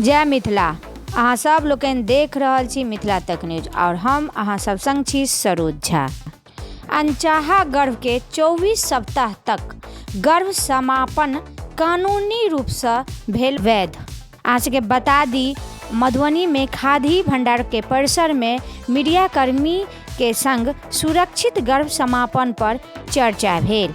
जय मिथिला। अहाँ सब लोकनि देख रहल छी मिथिला तक न्यूज और हम अहाँ सब संग छी सरोज झा। अनचाहा गर्भ के 24 सप्ताह तक गर्भ समापन कानूनी रूपसँ भेल वैध। अहाँ सबके बता दी, मधुबनी में खादी भंडार के परिसर में मीडिया कर्मी के संग सुरक्षित गर्भ समापन पर चर्चा भेल।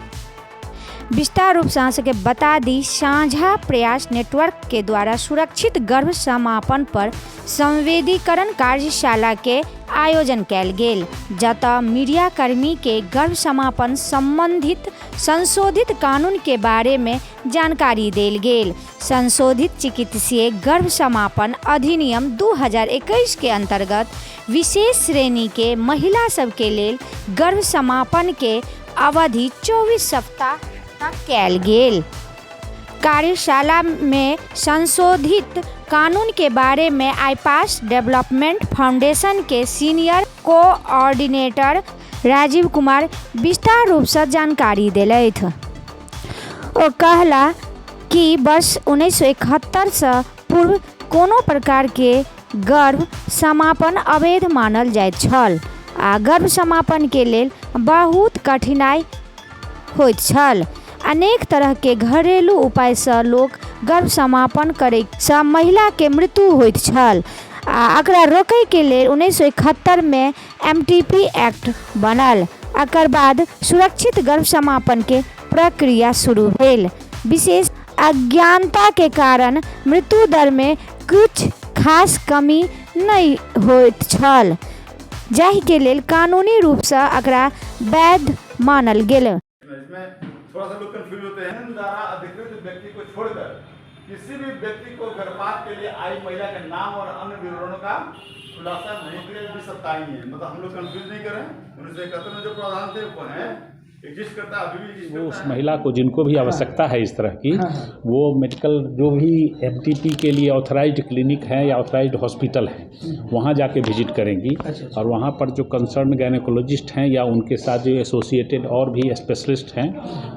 विस्तार रूपसँ अहाँ सबके बता दी, साझा प्रयास नेटवर्क के द्वारा सुरक्षित गर्भ समापन पर संवेदीकरण कार्यशाला के आयोजन कयल गेल, जतऽ मीडिया कर्मी के गर्भ समापन संबंधित संशोधित कानून के बारे में जानकारी देल गेल। संशोधित चिकित्सीय गर्भ समापन अधिनियम 2021 के अंतर्गत विशेष श्रेणी के महिला सबके लेल गर्भ समापन के अवधि 24 सप्ताह तक कयल गेल। कार्यशाला में संशोधित कानून के बारे में आईपास डेवलपमेंट फाउंडेशन के सीनियर कोऑर्डिनेटर राजीव कुमार विस्तार रूपसँ जानकारी देलथि। ओ कहला कि वर्ष 1971 सँ पूर्व कोनो प्रकार के गर्भ समापन अवैध मानल जाइत छल आ गर्भ समापन के लेल बहुत कठिनाई होइत छल। अनेक तरह के घरेलू उपाय सँ लोक गर्भ समापन करय सँ महिला के मृत्यु होइत छल आ एकरा रोकय के लेल 1971 मे एमटीपी एक्ट बनल। एकर बाद सुरक्षित गर्भ समापन के प्रक्रिया शुरू भेल। विशेष अज्ञानता के कारण मृत्यु दर मे किछु खास कमी नहि होइत छल, जाहि के लेल कानूनी रूप सँ एकरा वैध मानल गेल। इसमें थोड़ा सा लोग कंफ्यूज होते हैं। द्वारा अधिकृत व्यक्ति को छोड़कर किसी भी व्यक्ति को गर्भपात के लिए आई महिला के नाम और अन्य विवरणों का खुलासा नहीं किया भी सत्ता ही है। मतलब हम लोग कंफ्यूज नहीं करें। 1971 में जो प्रावधान थे, वो हैं, एग्जिस्ट करता है, अभी भी एग्जिस्ट वो करता उस है। महिला को, जिनको भी आवश्यकता है इस तरह की, वो मेडिकल जो भी एमटीपी के लिए ऑथराइज्ड क्लिनिक है या ऑथराइज्ड हॉस्पिटल है, वहाँ जाके विजिट करेंगी और वहाँ पर जो कंसर्न गायनेकोलॉजिस्ट हैं या उनके साथ जो एसोसिएटेड और भी स्पेशलिस्ट हैं,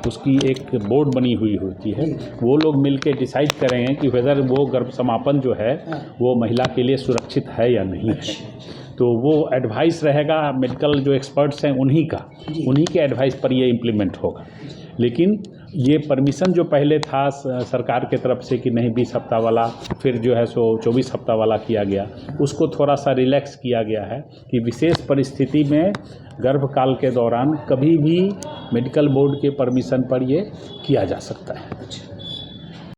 उसकी एक बोर्ड बनी हुई होती है, वो लोग मिल के डिसाइड करेंगे कि वेदर वो गर्भ समापन जो है, वो महिला के लिए सुरक्षित है या नहीं है। तो वो एडवाइस रहेगा मेडिकल जो एक्सपर्ट्स हैं उन्हीं का, उन्हीं के एडवाइस पर ये इम्प्लीमेंट होगा। लेकिन ये परमिशन जो पहले था सरकार के तरफ से कि नहीं, 20 हफ्ता वाला, फिर जो है सो 24 हफ्ता वाला किया गया, उसको थोड़ा सा रिलैक्स किया गया है कि विशेष परिस्थिति में गर्भकाल के दौरान कभी भी मेडिकल बोर्ड के परमिशन पर ये किया जा सकता है।